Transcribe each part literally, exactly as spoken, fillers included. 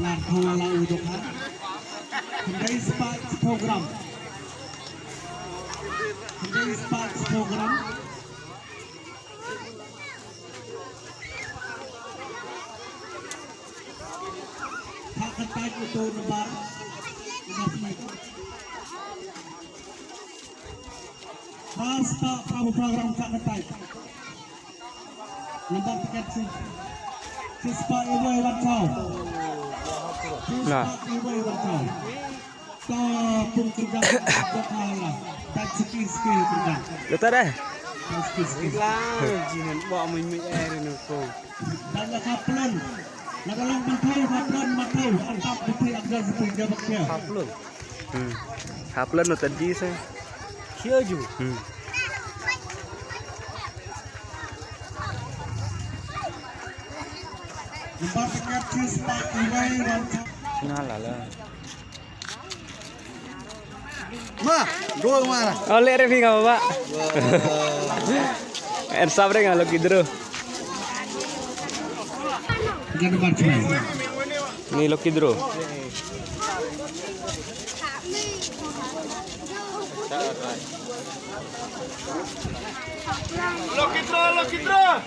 Lar thaw la u dok ha. Khyndai spah shiphew gram. Khyndai spah shiphew gram. Ka kyntait uto u nambar. Nambar three. Phra spah phra phew phra gram ka kyntait. Nambar tiket shi, shi spah iwei wan thaw. Shi spah iwei wan thaw. Ta pung kyrdan, ta phala. Ta suki suki kyrdan. Betul deh. Ta suki suki. Lang, jinan, bawa mui mui air ni ko. Dan la kaplan. La ka long ban thaw, kaplan, ma thaw. Antap betul agak betul dia bakya. Kaplan. Hmm. Kaplan no tadi sa. Kya ju? Hmm. Nambar tiket shi spah iwei wan thaw. Sina la la. Ma, dua mana? Oh, lek refi ka ba. En sab re nga lucky draw. Ni lucky draw. Lucky draw, lucky draw.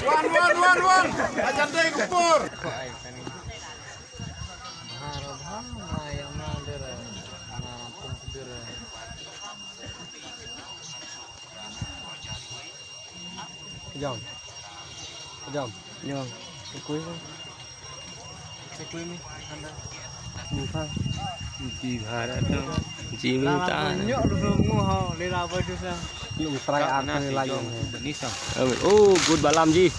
Wan, wan, wan, wan. Ajan dai kupur. Jom. Jom. Jom. Sekui. Sekui mi. Anda. Bukan. Ji bharat dong. Ji minta. Nyok lu mu ho, le la ba du sa. Yung try. Ka ar na ni si lagi. Jom. Bani sa. Oh, good balam ji.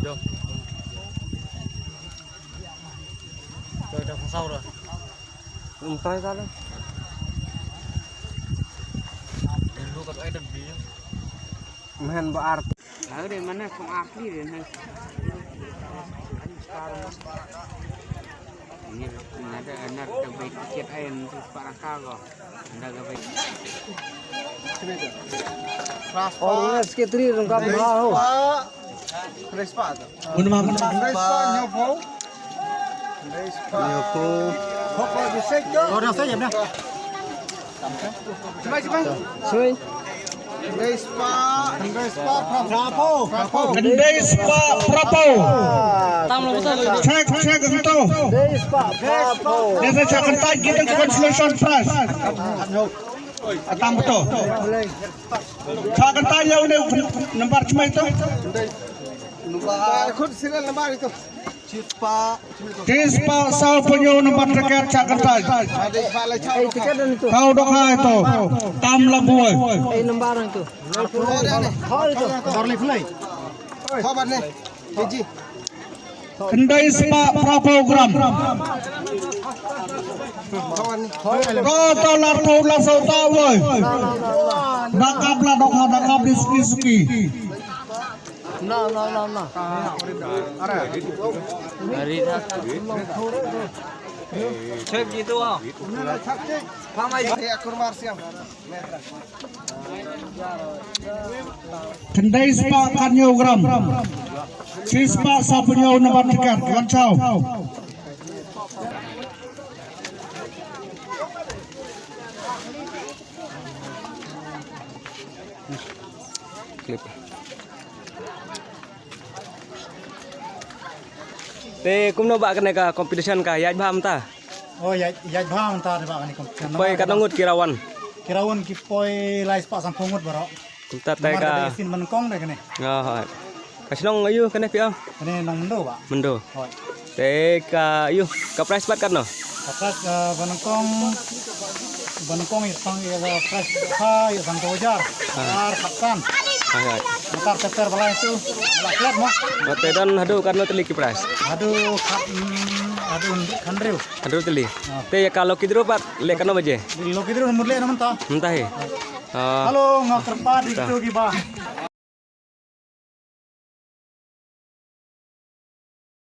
Jom. Dah, dah pasal dah. Umtai kali. Dulu kat ai dah bi. Main ba ar. Lalu dari mana kong akli deh, nah. Ini ada anak terbaik tiket ai untuk Pak Raka kok. Oh, secretary rung kap bha ho. Khyndai spah tu. Khyndai spah, hynñiew phew. Hynñiew phew. Hok ko bisek jo. Khyndai spah. Khyndai spah, phra phew. Khyndai spah, phra phew. Check, check, hangto. Khyndai spah, phra phew. Ïa sa shah kyntait kita consolation prize. Atam betul. Shah kyntait ïa une nambar thymmai to. Nambar, khut serial nambar itu. Shi spah. Shi spah saw phew hynñiew nambar tiket shah kyntait. Ei, tiket dan itu. Thaw dohkha ito. Tam la buai. Ei, nambar itu. Hoi, itu. Barley fly. Khabar ni. Keji. Khyndai spah phra phew gram. Ko to lar to la so ta woi. Da kap la dohkha, da kap di suki suki. No, no, no, no. Check gitu ah. Pamai. Khyndai spah khathynñiew gram. Shi spah saw phew hynñiew nambar tiket. Wan saw. Clip. Te kumno ba kane ka competition ka ïaid bha mynta? Oh, ïaid, ïaid bha mynta de ba kane competition. Poi katno ngut ki la wan? Ki la wan ki poi lai spah sanphew ngut baroh. Kumta te namar ka ka dei sien ba nyngkong de kane. Oh, hoi. Ka shnong aïu kane phi ong? Kane nong Mendo ba. Mendo. Hoi. Te ka aïu ka prize pat katno? Ka prize, eh, ba nyngkong, ba nyngkong ïa sang ïa prize ha ïa sanphew hajar. Ah. Ar khatsan. Hoi, hoi. Mynta ter ter ba lai tu. Ba klet mo. Te don haduh katno tylli ki prize? Haduh khat, mm, haduh hynriew. Haduh tylli. Ah. Te ïa ka lucky draw pat leh katno baje? Lucky draw mut leh na mynta. Mynta hi. Ah. Hello, nga kyrpad ïa kito kiba